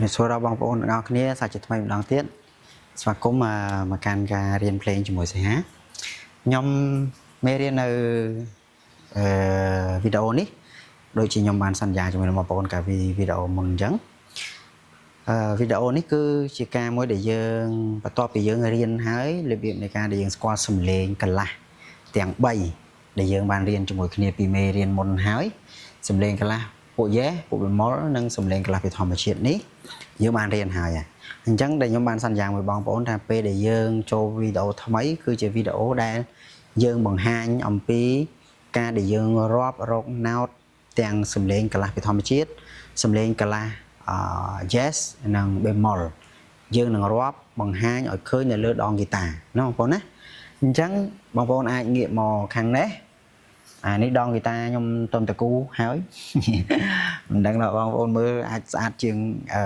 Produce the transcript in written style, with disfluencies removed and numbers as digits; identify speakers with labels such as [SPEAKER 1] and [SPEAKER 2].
[SPEAKER 1] ជំរាបសួរដល់បងប្អូនទាំងអស់គ្នាសាជាថ្មីម្ដងទៀតស្វាគមន៍មកកាន់ការរៀនភ្លេងជាមួយសីហាខ្ញុំមេរៀននៅអឺវីដេអូនេះដូចជាខ្ញុំបានសន្យាជាមួយនឹងបងប្អូនកាលពីវីដេអូមុនអញ្ចឹងវីដេអូនេះគឺជាការមួយដែលយើងបន្ទាប់ពីយើងរៀនហើយរបៀបនៃការដែលយើងស្គាល់សំឡេងកន្លះទាំង3ដែលយើងបានរៀនជាមួយគ្នាពីមេរៀនមុនហើយសំឡេងកន្លះពួកយ៉េពួកបេម៉ុលនិងសំឡេងកន្លះពីធម្មជាតិនេះយើងបានរៀនហើយអញ្ចឹងដែលខ្ញុំបានសន្យាមួយបងប្អូនថាពេលដែលយើងចូលវីដេអូថ្មីគឺជាវីដេអូដែលយើងបង្ហាញអំពីការដែលយើងរាប់រកណោតទាំងសំឡេងកន្លះពីធម្មជាតិសំឡេងកន្លះអឺ yes និង bemol យើងនឹងរាប់បង្ហាញឲ្យឃើញនៅលើដងហ្គីតាណាបងប្អូនណាអញ្ចឹងបងប្អូនអាចងាកមកខាងនេះអានេះដងហ្គីតាខ្ញុំទុំតគូហើយ មិនដឹងថាបងប្អូនមើលអាចស្អាតជាងអឺ